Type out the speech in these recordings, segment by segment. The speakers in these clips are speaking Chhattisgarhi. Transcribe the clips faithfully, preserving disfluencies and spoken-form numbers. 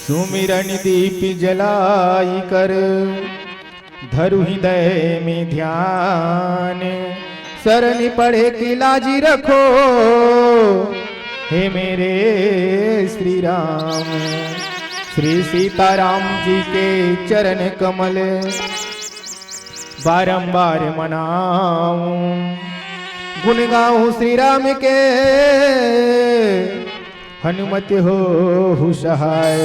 सुमिरन दीप जलाई कर, धरु हृदय में ध्यान। शरण पड़े की लाजी रखो, हे मेरे श्री राम। श्री सीताराम जी के चरण कमल बारंबार मनाऊं, गुण गाऊं श्री राम के, हनुमत होहु सहाय।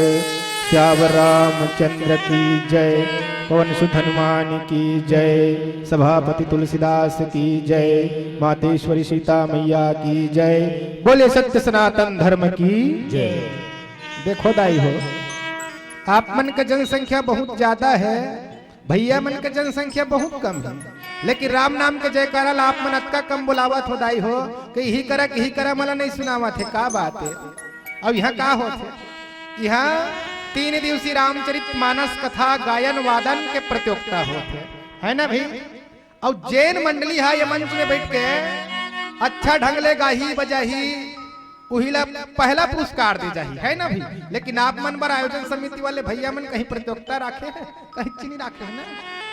सियावर रामचंद्र की जय, पवन सुत हनुमान की जय, सभापति तुलसीदास की जय, मातेश्वरी सीता मैया की जय। बोले सत्य सनातन धर्म की जय। देखो दाई हो, आप मन का जनसंख्या बहुत ज्यादा है, भैया मन के जनसंख्या बहुत कम है, लेकिन राम नाम के जयकारा ला आप मन अतका कम बुलावत हो दाई हो कि इही करा, इही करा, मला नहीं सुनावत है, का बात है? अब यहाँ का होत है? यहाँ तीन दिवसीय रामचरित मानस कथा गायन वादन के प्रतियोगिता होत है, है ना भाई? और जैन मंडली है ये मंच में बैठ के अच्छा ढंग ले गाही बजाही, उही ला पहला पुरस्कार दे जाही, है ना भाई? लेकिन आप मन बर आयोजन समिति वाले भैया मन कहीं प्रतियोगिता राखे हैं? कहीं चीनी राखे हैं ना।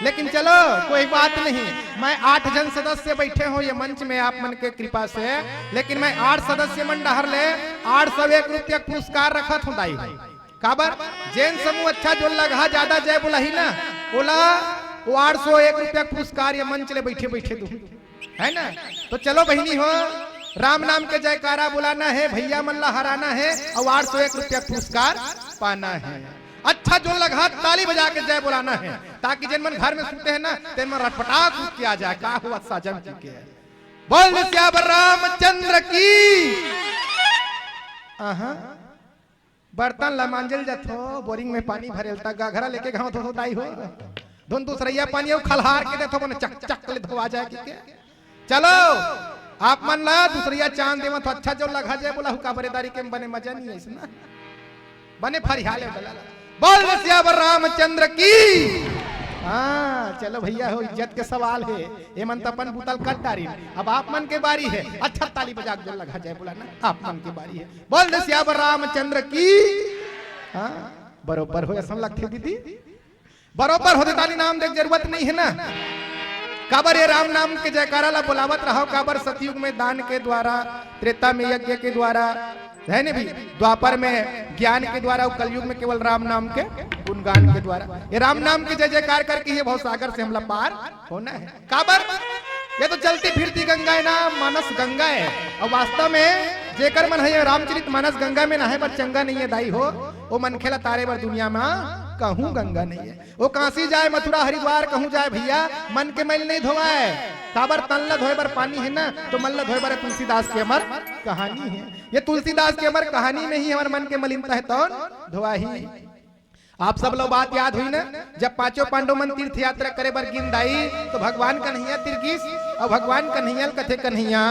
लेकिन चलो, कोई बात नहीं, मैं आठ जन सदस्य बैठे हो ये मंच में आप मन के कृपा से, लेकिन मैं आठ सदस्य मन डहर ले आठ सौ एक रुपया पुरस्कार रखत हूँ दाई। काबर? जेन समूह अच्छा जोन लगहा ज्यादा जय बोलाही ना, ओला वो आठ सौ एक रुपया पुरस्कार ये मंच ले बैठे बैठे दू, है ना? तो चलो बहिनी हो, राम नाम के जयकारा बुलाना है, भैया मन ला हराना है और आठ सौ एक रुपया पुरस्कार पाना है। अच्छा जोन लगहा ताली बजा के जय बुलाना है, ताकि जेन मन घर में सुते हैं ना, तेन मन रटपटात उठ के आ जाए। का हुआ साजन जी के? बोल सियावर रामचंद्र की। आहा। बर्तन ला मांजल जथो, बोरिंग में पानी भरेल त गाघरा लेके घाव धो दाई हो। धुन दूसरैया पानी अउ खलहार के देथो, बने चक चक ले धोवा जाए कि के। चलो, आप मन ला दूसरैया चांद देवत हो, अच्छा जोन लगहा जय बोला हुका बरेदारी के बने मजा नहीं है इसमें। बने फरिया ले बोला। बोल सियावर रामचंद्र की। हाँ, चलो भैया हो, इज्जत के सवाल है, ये मन तो अपन बुतल कट डारी। अब आप मन के बारी है, अच्छा ताली बजा के जोन लगहा जय बोला ना, आप मन के बारी है। बोल दे सियावर रामचंद्र की। हाँ, बरोबर हो, ऐसा लगथे दीदी, बरोबर होथे, ताली नाम देख जरूरत नहीं है ना। काबर ये राम नाम के जयकारा ला बोलावत रहो, काबर सतयुग में दान के द्वारा, त्रेता में यज्ञ के द्वारा, है ने भी, द्वापर में ज्ञान के द्वारा और कलयुग में केवल राम नाम के गुणगान के द्वारा। ये राम नाम के जय जयकार करके ये भवसागर से हमला पार होना है। काबर? ये तो चलती फिरती गंगा है ना, मानस गंगा है। और वास्तव में जेकर मन है ये रामचरित मानस गंगा में नहाए बर चंगा नहीं है दाई हो, वो मनखे ला तारे बर दुनिया में कहूँ गंगा नहीं है। वो काशी जाए, मथुरा, हरिद्वार, कहूँ जाए भैया, मन के मैल नहीं धोवाए। काबर? तन ला धोए बर पानी है ना, तो मन ला धोए बर तुलसीदास के अमर कहानी है। ये तुलसीदास के अमर कहानी में ही हमर मन के मलिनता है तौन धोवाही। आप सब लोग बात याद हुई ना, जब पांचों पांडव मन तीर्थ यात्रा करे बर गिन दाई, तो भगवान कन्हैया तिर गिस, और भगवान कन्हैया ल कथे, "कन्हैया,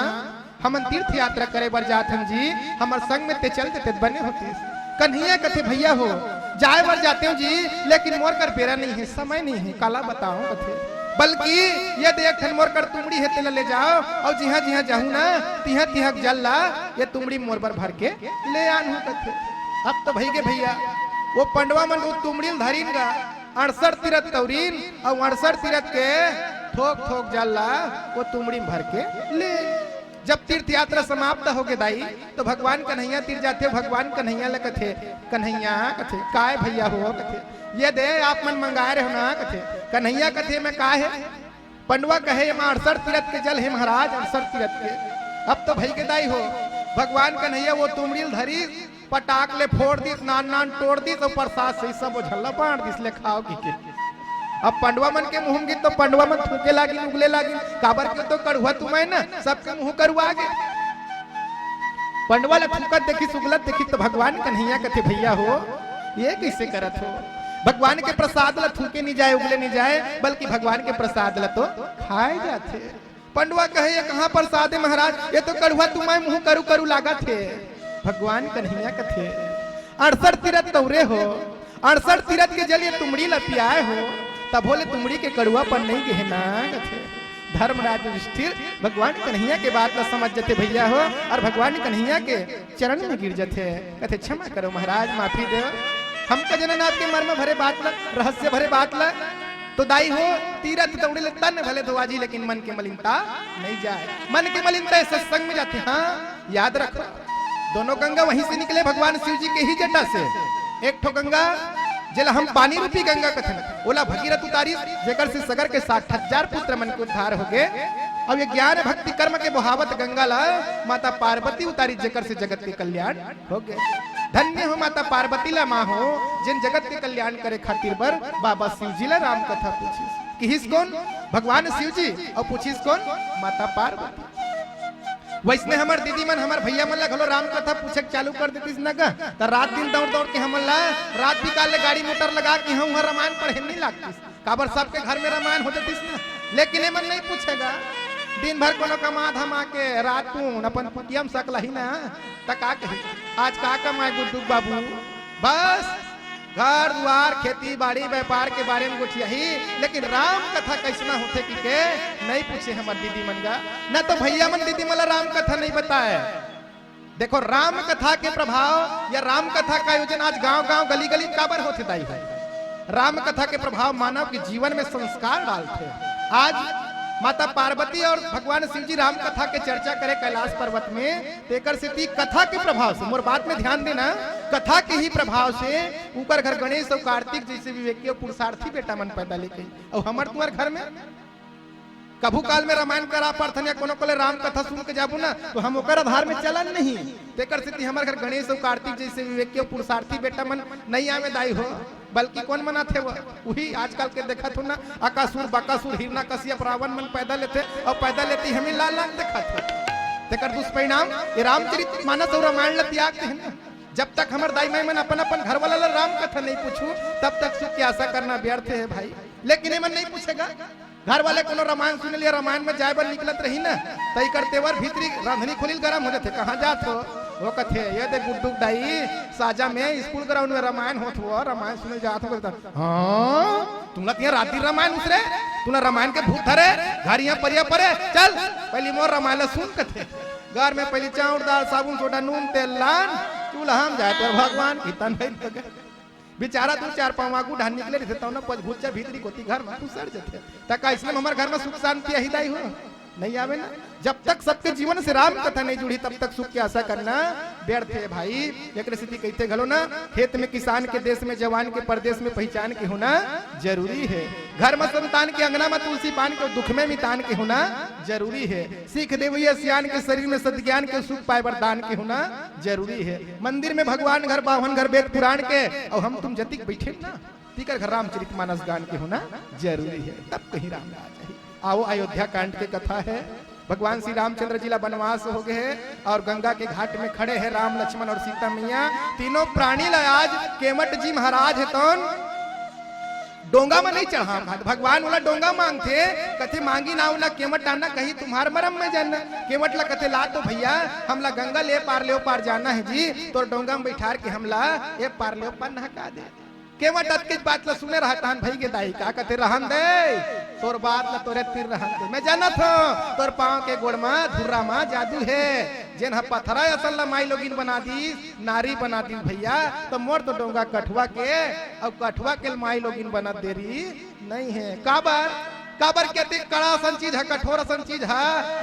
हमन तीर्थ यात्रा करे बर जात हन जी, हमर संग में ते चल देते त बने होतिस।" कन्हैया कथे, "भैया हो, जाए बर जाते हो जी, लेकिन मोर कर बेरा नहीं है, समय नहीं है, काला बताओ," कथे। "बल्कि ये देख ठन मोर कर तुमड़ी है, तेला ले जाओ, और जिहाँ जिहाँ जाहूँ ना, तिहाँ तिहाँ जल ला ये तुमड़ी मोर बर भर के ले आनहूँ," कथे। अब तो भई गे भैया, वो पंडवा मन वो तुमड़ी ल धरिन गा, अड़सठ तीरथ तौरिन, और अड़सठ तीरथ के थोक थोक जल ला वो तुमड़ी में भर के ले। जब तीर्थ यात्रा समाप्त हो गे दाई, तो भगवान कन्हैया तिर जाथे, भगवान कन्हैया ल कथे, "कन्हैया," कथे, "काय भैया हो?" कथे, "ये दे, आप मन मंगाए रहे हो ना," कथे। कन्हैया कथे, "मैं का है?" पंडवा कहे, "एमा अड़सठ तीरथ के जल हे महाराज, अड़सठ तीरथ के।" अब तो भई गे दाई हो, भगवान कन्हैया वो तुमड़ी ल धरिस, पटाक ले फोड़ दिस, नान नान टोर दिस, अउ प्रसाद से सब वो झल्ला बांट दिस, "ले खाओ," कहिके। अब पंडवा मन के मुंह में गिस तो पंडवा मन थूके लागिन, उगले लागिन, काबर के तो कड़ुआ तुमय ना, सबके मुंह करुआ गे। पंडवा ला थूकत देखिस, उगलत देखिस, तो भगवान कन्हैया कथे, "भैया हो, ये कैसे करत हो? भगवान के प्रसाद ला थूके नहीं जाए, उगले नहीं जाए, बल्कि भगवान के प्रसाद ला तो खाए जाथे।" पंडवा कहे, "ये कहाँ प्रसाद है महाराज? ये तो कड़ुआ तुमय मुंह करू करू लागत हे।" भगवान कन्हैया कथे, "अड़सठ तीरथ तौरे हो, अड़सठ तीरथ के जल ये तुमड़ी ला पियाए हो, तभो ले तुमड़ी के कड़ुआपन नहीं गे हे ना," कथे। धर्मराज युधिष्ठिर भगवान कन्हैया के बात ला समझ जथे भैया हो, और भगवान कन्हैया के चरण में गिर जथे, कथे, "क्षमा करो महाराज, माफी दो।" हमका जननाथ के मर्म भरे बात ला, रहस्य भरे बात ला। तो दाई हो, तीरथ दौड़े ले तन भले धोआ जी, लेकिन मन के मलिनता नहीं जाए। मन के मलिनता ए सत्संग में जाथे। हाँ, याद रखो, दोनों गंगा वहीं से निकले, भगवान शिव जी के ही जटा से। एक ठो गंगा, जेला हम पानी रूपी गंगा कथन, ओला भगीरथ उतारिस, जेकर से सगर के साठ हजार पुत्र मन के उद्धार हो गए। अब ये ज्ञान भक्ति कर्म के बहावत गंगा ला माता पार्वती उतारिस, जेकर से जगत के कल्याण हो गए। धन्य हो माता पार्वती ला माँ हो, जेन जगत के कल्याण करे खातिर बर बाबा शिव जी ला राम कथा पूछिस। किहिस कोन? भगवान शिव जी। अउ पूछिस कोन? माता पार्वती। वैसने हमर दीदी मन, हमर भैया मन ला घलो राम कथा पूछे के चालू कर देतिस न गा, त रात दिन दौड़ दौड़ के हमन ला रात बिकाल ले गाड़ी मोटर लगा के हम उहाँ रामायण पढ़े नहीं लागतिस। काबर सबके घर में रामायण हो जातिस ना, लेकिन एमन नहीं पूछे गा। दिन भर कोनो कमा धमा के रात कुन अपन पुटिया म सकलही ना, त का कही, आज का कमाए गुड्डू बाबू? बस घर दुआर, खेती बाड़ी, व्यापार के बारे में गोठियाही, लेकिन राम कथा कैसना होथे कि के नहीं पूछे हमर दीदी मन गा। न तो भैया मन दीदी मन ला राम कथा नहीं बताए। देखो, राम कथा के प्रभाव या राम कथा का आयोजन आज गांव-गांव, गली-गली में काबर होथे दाई हो? राम कथा के प्रभाव मानव के जीवन में संस्कार डालथे। आज माता पार्वती और भगवान शिव जी राम कथा के चर्चा करे कैलाश पर्वत में, तेकर सेती कथा के प्रभाव से, मोर बात में ध्यान देना, कथा के ही प्रभाव से उकर घर गणेश और कार्तिक जैसे विवेकी और पुरुषार्थी बेटा मन पैदा लेके, और हमर तुम्हर घर में कभू काल में रामायण करा पढ़थन या कोनो कोले राम कथा सुन के जाबू ना, तो हम ओकर आधार में चलन नहीं। तेकर सेती हमर घर गणेश अउ कार्तिक जैसे विवेकी अउ पुरुषार्थी बेटा मन नहीं आवे दाई हो, बल्कि कोन मन आथे वो? उही आजकल के देखत हो ना, अकासुर, बकासुर, हिरण्यकश्यप, रावण मन पैदा लेथे अउ पैदा लेती हमें लाल लाल देखत हो। तेकर दुष्परिणाम ये रामचरित मानस अउ रामायण ला त्याग दे ना। जब तक हमर दाई माई मन अपन अपन घर वाला ला राम कथा नहीं पूछू, तब तक सुख की आशा करना व्यर्थ है भाई। लेकिन ये मन नहीं पूछेगा। घर वाले कोनो रामायण सुन लिया, रामायण में जाए बर निकलत रही ना, त इकर तेवर भीतरी रांधनी खोलिल गरम हो जाथे। कहाँ जात हो? वो कथे, ये दे गुड्डू दाई, साजा में स्कूल ग्राउंड में रामायण होत हो, रामायण सुने जात हो। बोलता, हाँ, तुमला तिया राती रामायण उसरे, तुला रामायण के भूत धरे, घर यहाँ परिया परे, चल, पहली मोर रामायण ला सुन कथे। घर में पहली चाउर, दाल, साबुन, सोडा, नून, तेल लान, चूल्हा में जाए तो भगवान की तन भइल तो गए। बेचारा दू चार पाँव आगू ढान निकले रहिथे, तौन पचभुच्चा भीतरी कोती घर में खुसर जथे। त का इसने हमर घर में सुख शांति आही दाई हो? नहीं आवे ना। जब तक सबके जीवन से राम कथा नहीं जुड़ी, तब तक सुख की आशा करना व्यर्थ है भाई। एकरे सेती कहिथे घलो ना, खेत में किसान के, देश में जवान के, परदेश में पहचान के होना जरूरी है। घर में संतान के, अंगना में तुलसी पान के, दुख में मितान के होना जरूरी है। सीख देवइया सियान के, शरीर में सद्ज्ञान के, सुख पाए बर दान के होना जरूरी है। मंदिर में भगवान घर, बाभन घर, वेद पुराण के, अउ हम तुम जतिक बइठे ना, तिकर घर रामचरित मानस गान के होना जरूरी है, तब कहीं राम राज है। आओ, अयोध्या कांड के कथा है। भगवान श्री रामचंद्र जी ला वनवास हो गए हैं और गंगा के घाट में खड़े हैं राम, लक्ष्मण और सीता मैया। तीनों प्राणी ला आज केवट जी महाराज है तौन डोंगा में नहीं चढ़ाम खात। भगवान वाला डोंगा मांगथे, कथे, "मांगी ना, ना केवट आना, कहीं तुम्हार मरम में जाना।" केवट ला कथे, "ला तो भैया, हमला गंगा ले पार ले पार जाना है जी, तोर डोंगा में बैठार के हमला ए पार ले पार नहका दे।" केवट अतकेच बात ला सुने रहा, तहन भई गे दाई, का कथे, "रहन दे, तोर बात ला तोरे तीर रहन दे। मैं जानत हूँ, तोर पाँव के गोड़ मा, धुर्रा मा जादू है। जेन ह पथरा असन ला माई लोगिन बना दीस, नारी बना दीस भैया, त मोर तो डोंगा कठुआ के, अउ कठुआ के माई लोगिन बनत देरी नहीं है।" काबर? काबर के अतेक कड़ा असन चीज ह, कठोर असन चीज ह,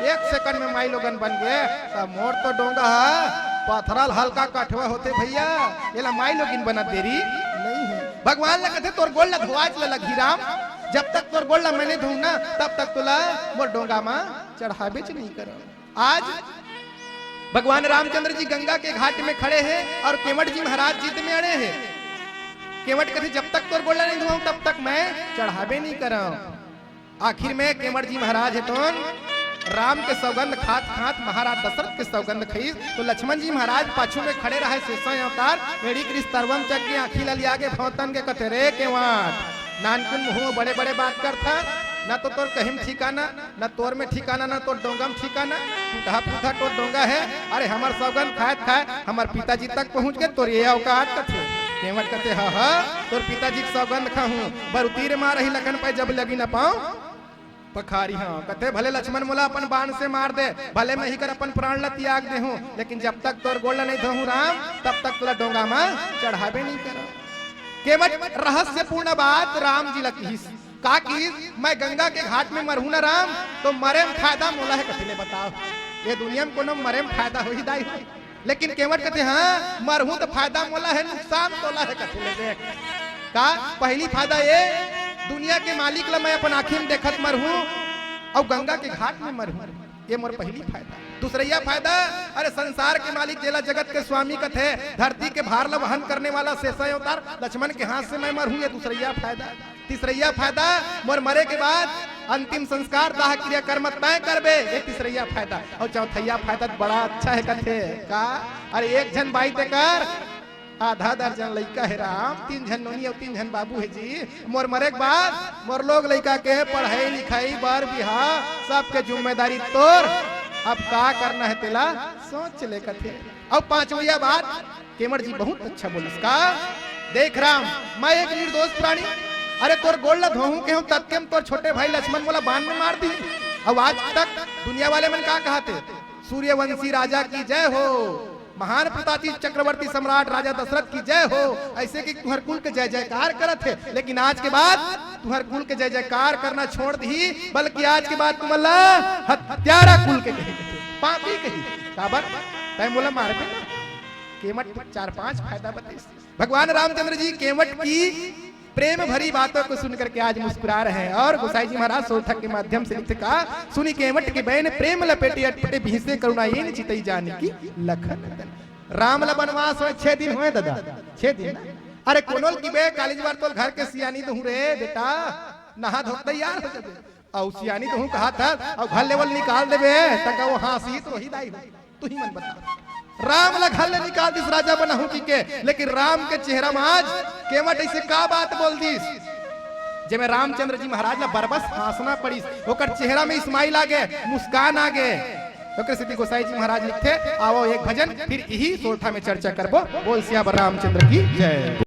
एक सेकंड में माई लोगन बन गे, त मोर तो डोंगा ह पथरा ल हल्का कठुआ होथे भैया, एला माई लोगिन बनत देरी नहीं है। भगवान ला कथे, "तोर गोड़ ला धोवाच ला लगही राम, जब तक तोर गोड़ ला मैं नहीं धोऊं ना, तब तक तोला मोर डोंगा मा चढ़ाबेच नहीं करम।" आज भगवान रामचंद्र जी गंगा के घाट में खड़े हैं और केवट जी महाराज जिद में अड़े हैं। केवट कथे, "जब तक तोर गोड़ ला नहीं धोऊं, तब तक मैं चढ़ाबे नहीं करम।" आखिर में केवट जी महाराज हे तोन राम के सौगंध खात खात महाराज दशरथ के सौगंध खईस, तो लक्ष्मण जी महाराज पाछू में खड़े रहे, शेषा अवतार, एड़ी कृष तरवम चक के आँखी ला लिया के भौंतन के कथे, "रे केवट, नानकुन मुँह बड़े बड़े बात करथा, ना तो तोर कहीं में ठिकाना, ना तोर में ठिकाना, ना तोर डोंगा में ठिकाना, टूटहा फूटहा तोर डोंगा है। अरे हमर सौगंध खात खात हमर पिताजी तक पहुँच गे, तोर ये औकात कथे।" केवट कथे, "ह ह, तोर पिताजी के सौगंध खाहूँ, बरु तीर मारही लखन पाए जब लगी न पाऊँ।" पखारी, हाँ, कथे, "भले लक्ष्मण मोला अपन बाण से मार दे, भले मैं ही कर अपन प्राण ला त्याग देहूँ, लेकिन जब तक तोर गोड़ ला नहीं धोहूँ राम, तब तक तोला डोंगा मा चढ़ाबे नहीं करम।" केवट रहस्यपूर्ण बात राम जी ला किहिस। का किहिस? "मैं गंगा के घाट में मरहूं ना राम, तो मरे में फायदा मोला हे," कथे ले बताव। ये दुनिया में कोनो मरे में फायदा होही दाई? लेकिन केवट कथे, "हाँ, मरहूं तो फायदा मोला हे, नुकसान तोला हे," कथे ले देख। का? पहली फायदा ये, दुनिया के मालिक ला मैं अपन आँखी में देखत मरहूं, अउ गंगा के घाट में मरहूं, ये मोर पहली फायदा। दूसरैया फायदा, अरे संसार के मालिक जेला जगत के स्वामी कथे, धरती के भार ला वहन करने वाला शेषा अवतार लक्ष्मण के हाथ से मैं मरहूं, ये दूसरैया फायदा। तीसरैया फायदा, मोर मरे के बाद अंतिम संस्कार दाह क्रियाकर्म तय करबे, ये तीसरैया फायदा। अउ चौथैया फायदा तो बड़ा अच्छा हे कथे। का? अरे एक झन बाई तेकर आधा दर्जन लइका हे राम, तीन झन नोनी अउ तीन झन बाबू हे जी। मोर मरे के बाद मोर लोग लइका के पढ़ई लिखई, बर बिहाव, सबके जिम्मेदारी तोर। अब का करना हे तेला सोच ले कथे। अउ पांचवैया बात, केवट जी बहुत अच्छा बोलिस का, "देख राम, मैं एक निर्दोष प्राणी, अरे तोर गोड़ ला धोहूं के हूं, ततके में तोर छोटे भाई लक्ष्मण मोला बाण में मार दी।" अउ आज तक दुनिया वाले मन का कहत हे, "सूर्यवंशी राजा की जय हो, महान प्रतापी चक्रवर्ती सम्राट राजा दशरथ की जय हो," ऐसे कि तुहर कुल के जय जयकार करत हे। लेकिन आज के बाद तुहर कुल के जय जयकार करना छोड़ दिही, बल्कि आज के बाद तुमन ला हत्यारा कुल के कही, पापी कही। काबर? तैं मोला मारबे ना। केवट चार पांच फायदा बतइस। भगवान रामचंद्र जी केवट की प्रेम भरी बातों को सुन करके आज मुस्कुरा रहे हैं। और गोसाई जी महाराज सोरठा के माध्यम से लिखथे का, "सुनि केवट के बैन प्रेम लपेटे अटपटे, बिहसे करुणा एन चितई जानकी लखन तन।" राम ला बनवास होय छह दिन होय दादा, छह दिन ना? अरे कोनो ल किबे, काली जी बार तोल घर के सियानी दुहूं रे बेटा, नहा धो के तैयार हो जाबे। अउ सियानी दुहूं कहाथस, अउ घर ले ओला निकाल देबे, त का वो हाँसही तो होही दाई हो। तुही मन बता। राम ला घर ले निकाल दिस राजा बनाहूं कहिके, लेकिन राम के चेहरा में आज केवट ऐसे का बात बोल दिस, जेमे रामचंद्र जी महाराज ला बरबस हाँसना पड़िस। ओकर चेहरा में smile आ गे, मुस्कान आ गे। ओकर सेती गोसाई जी महाराज लिखथे, "आवो एक भजन, फिर इही सोरठा में चर्चा करबो।" बोल सियावर रामचंद्र की जय।